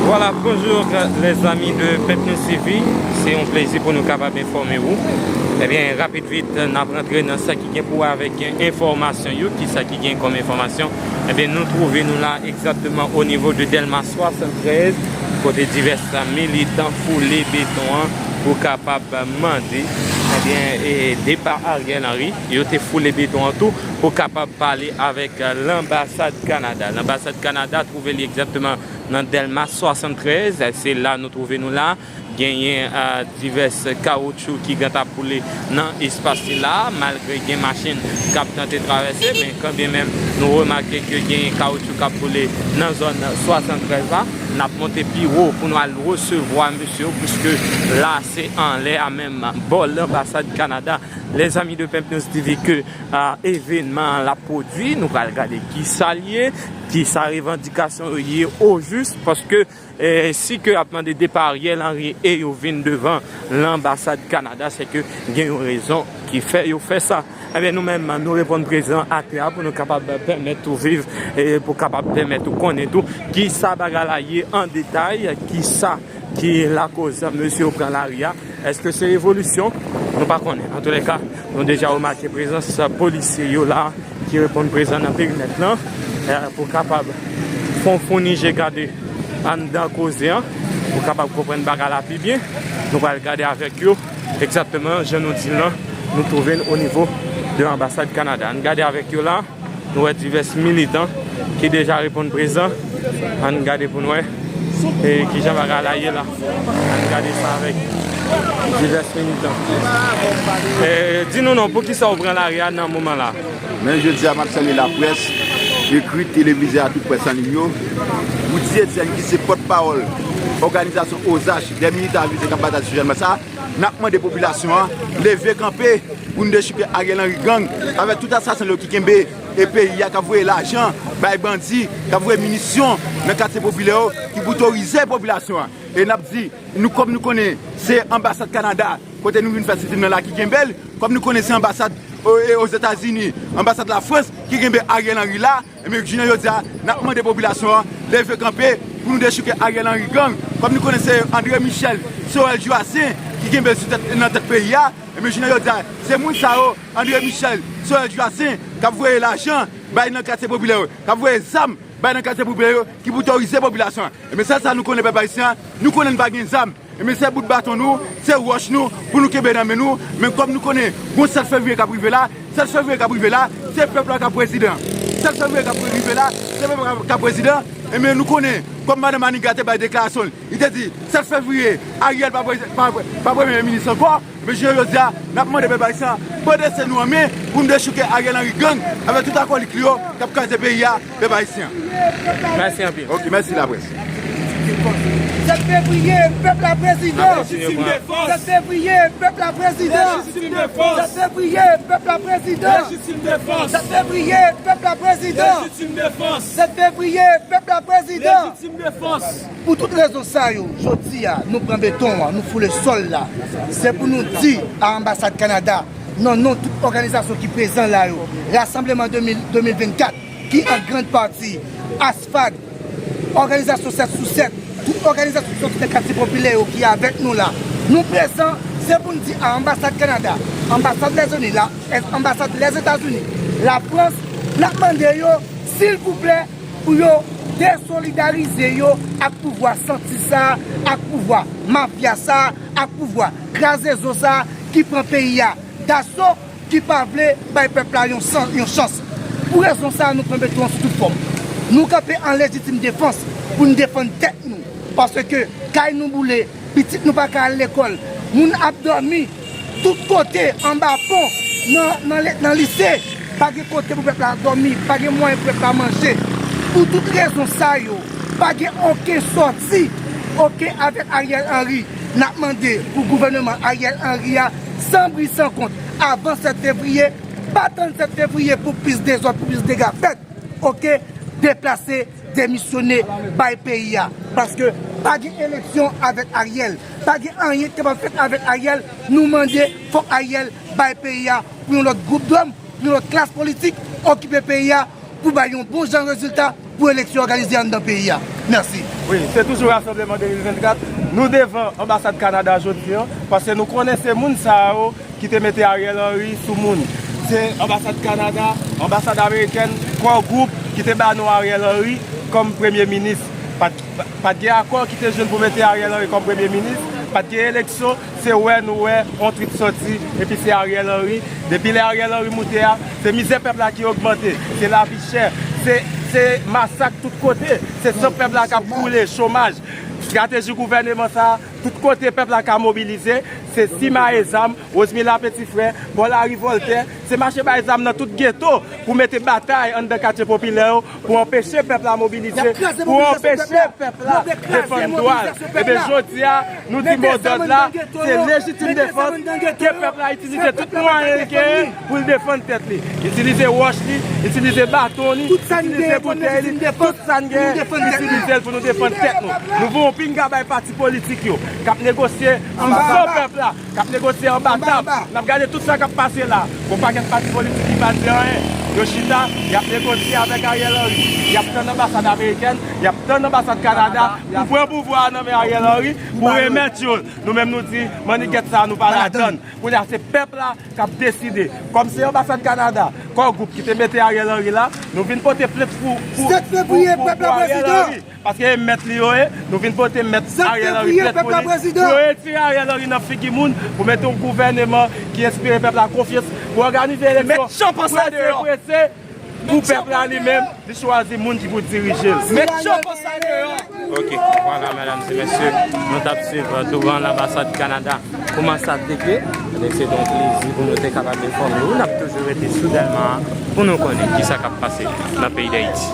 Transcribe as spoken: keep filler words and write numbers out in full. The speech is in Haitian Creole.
Vwala, bonjou, lèzanmi de Pep News T V. Se yon plezi pou nou kapab enfòme ou. Ebyen, rapid vit, n ap rantre nan sa ki gen pou wè avèk enfòmasyon yo, ki sa ki gen kòm enfòmasyon. Ebyen, nou twouve nou la egzakteman o nivo de Dèlma swasanntrèz, kote divès militan foule beton an pou kapab mande, ebyen, e, depa Ariel Henry. Yo te foule beton an tou pou kapab pale avèk, e, lanbasad Kanada. Lanbasad Kanada twouve li egzakteman nan Dèlma swasanntrèz. Se la nou twouve nou la. Genyen, e, divès kawoutchou ki gentan ap boule nan espas sila, malgre gen machin k ap tante travèse, men kanmenm nou remake ke genyen kawoutchou k ap boule nan zòn swasanntrèz la. N ap monte pi wo pou nou al resevwa mesye yo, puiske la se anlè a menm bò lanbasad Kanada. Lèzanmi de Pep News T V, ke, e, evènman an l ap pwodui, nou pral gade kisa l ye, kisa revandikasyon yo ye ojis, paske, e, si ke y ap mande depa Ariel Henry e yo vin devan lanbasad Kanada, se ke gen yon rezon ki fè yo fè sa. Ebyen, nou menm, nou reponn prezan atè a pou nou kapab pèmèt ou viv e pou kapab pèmèt ou konnen tou kisa bagay la ye an detay, kisa ki lakoz mesye yo pran lari a. Èske se revolisyon? Nou pa konnen. Antoulèka, nou deja remake prezans polisye yo la ki reponn prezan nan perimèt lan, e, pou kapab fè yon founi je gade anndan koze an, pou kapab konprann bagay la pi byen. Nou pral gade avèk yo egzakteman jan nou di l lan, nou twouve n o nivo de anbasad Kanada. Ann gade avèk yo la. Nou wè divès militan ki deja reponn prezan. Ann gade pou n wè, e, kijan bagay la ye la. Ann gade sa avèk divès militan. E, di nou non, poukisa w pran lari a nan moman la? Men jodi a, m ap salye laprès, ekrit, televizè a, tout près an liy yo. Rudy Etienne, ki se pòtpawòl òganizasyon Ozach, dè militan avize k ap batay sou jèn sa, n ap mande popilasyon an leve kanpe pou n dechouke Ariel Henry gang avèk tout asasen yo ki kenbe e peyi a, k ap voye lajan bay bandi, k ap voye minisyon nan katye popilè yo, ki boutorize popilasyon an. E n ap di, nou, kòm nou konnen se anbasad Kanada kote nou vin fè sitin nan la ki kenbe l, kòm nou konnen se anbasad o, e Ozetazini, anbasad Lafrans ki kenbe Ariel Henry la, ebyen, jounen jodi a, n ap mande popilasyon an leve kanpe pou nou dechouke Ariel Henry gang. Kòm nou konnen se André Michel, Sorel Joassaint ki kenbe l sou tèt, nan tèt peyi a, ebyen, jounen jodi a, se moun sa yo, André Michel, Sorel Joassaint, k ap voye lajan bay nan katye popilè yo, k ap voye zam bay nan katye popilè yo, ki boutorize popilasyon an. Ebyen, sèl sa nou konnen, pèp ayisyen an, nou konnen n pa gen zam. Ebyen, se bout baton nou, se wòch nou, pou nou kenbe nan men nou. Men kòm nou konnen, gon sèt fevriye k ap rive la, sèt fevriye k ap rive la, se pèp la k ap prezidan. Sèt fevriye k ap rive la, se pèp la k ap prezidan. Ebyen, nou konnen, kòm madanm Maniga te bay deklarasyon l, li te di, sèt fevriye, Ariel pa prezi-, pa, pa premye minis ankò. Men jounen jodi a, n ap mande pèp ayisyen an, bande se nou an men, pou n dechouke Ariel Henry gang avèk tout akòlik li yo k ap kraze peyi a, pèp ayisyen an. Mèsi anpil. Ok, mèsi laprès. Sèt fevriye, pèp la prezidan. Sèt fevriye, pèp la prezidan. Sèt fevriye, pèp la prezidan. Sèt fevriye, pèp la prezidan. Sèt fevriye, pèp la prezidan. Pou tout rezon sa yo, jodi a, nou pran beton an, nou foule sòl la. Se pou nou di a anbasad Kanada, nan non tout òganizasyon ki prezan la yo, Rasanbleman de mil, de mil vennkat, ki an grann pati, ASFAD, òganizasyon sèt sou sèt, tout òganizasyon ki soti nan katye popilè yo ki avèk nou la. Nou prezan, se pou n di a anbasad Kanada, anbasad Lèzini la, anbasad Lèzetazini, Lafrans, n ap mande yo, silvouplè, pou yo desolidarize yo ak pouvwa santi sa a, ak pouvwa mafya sa a, ak pouvwa kraze zo sa a ki pran peyi a daso, ki pa vle bay pèp la yon san-, yon chans. Pou rezon sa a, nou pran beton an sou tout fòm. Nou kanpe an lejitim defans pou n defann tèt nou, paske kay nou boule, pitit nou pa ka al lekòl, moun ap dòmi tout kote, anba pon, nan, nan le-, nan lise. Pa gen kote pou pèp la dòmi, pa gen mwayen pou pèp la manje. Pou tout rezon sa yo, pa gen okenn sòti, oke, avèk Ariel Henry. N ap mande pou gouvèneman Ariel Henry a, san bri san kont, avan sèt fevriye, pa tann sèt fevriye pou plis dezòd, pou plis dega fèt. Oke, deplase, demisyone, bay peyi a. Paske pa gen eleksyon avèk Ariel. Pa gen anyen ki kapab fèt avèk Ariel. Nou mande, fòk Ariel bay peyi a pou yon lòt gwoup dòm, yon lòt klas politik okipe peyi a pou bay yon bon jan rezilta pou eleksyon òganize anndan peyi a. Mèsi. Wi, se toujou Rassemblement de mil vennkat. Nou devan anbasad Kanada jodi an, paske nou konnen se moun sa yo ki te mete Ariel Henry sou moun. Se anbasad Kanada, anbasad amerikèn, Core Group ki te ba nou Ariel Henry kòm premye minis. Pa t, pa t gen akò ki te jwenn pou mete Ariel Henry kòm premye minis, pa t gen eleksyon, se wè nou wè on trip sòti, epi se Ariel Henry. Depi lè Ariel Henry moute a, se mizè pèp la ki ogmante, se lavi chè, se, se masak tout kote, se san pèp la k ap koule, chomaj. Estrateji gouvèneman sa a, tout kote pèp la ka mobilize, se simaye zam, Rosemila Petit Frè, bò lari Vòltè, se mache bay zam nan tout geto pou mete batay anndan katye popilè yo, pou anpeche pèp la mobilize, pou anpeche pèp la defann dwa l. Ebyen, jodi a, nou di modòd la, se lejitim defans ke pèp la itilize tout mwayen l genyen pou l defann tèt li. Itilize wòch li, itilize baton li, itilize boutèy li, tout sa n genyen, itilize l pou nou defann tèt nou. Nou voye yon pinga bay pati politik yo k ap negosye sou san pèp la, k ap negosye anba tab. N ap gade tout sa k ap pase la. Gon pakèt pati politik ki pa di anyen. Yo chita, y ap negosye avèk Ariel Henry. Y ap tann anbasad amerikèn, y ap tann anbasad Kanada pou pran pouvwa a nan men Ariel Henry, pou remèt yo. Nou menm nou di, mannigèt sa a, nou pa ladann. Kounye a, se pèp la k ap deside. Kòm se anbasad Kanada, Core Group ki te mete Ariel Henry la, nou vin pote plent pou, pou, pou, pou, pou Ariel Henry. Paske e mèt li yo ye, nou vin pote mèt Ariel Henry plent pou li, pou yo retire Ariel Henry nan figi moun, pou mete yon gouvèneman ki enspire pèp la konfyans, pou òganize eleksyon prese, prese, pou pèp la li menm, li chwazi moun ki pou dirije l. Met chan konsa deyò. Ok, vwala, medam e mesye, nou t ap swiv, euh, douvan lanbasad Kanada kòman sa t te ye. Se te yon plezi pou nou te kapab enfòme ou. N ap toujou rete sou Dèlma pou nou konnen kisa k ap pase nan peyi Dayiti.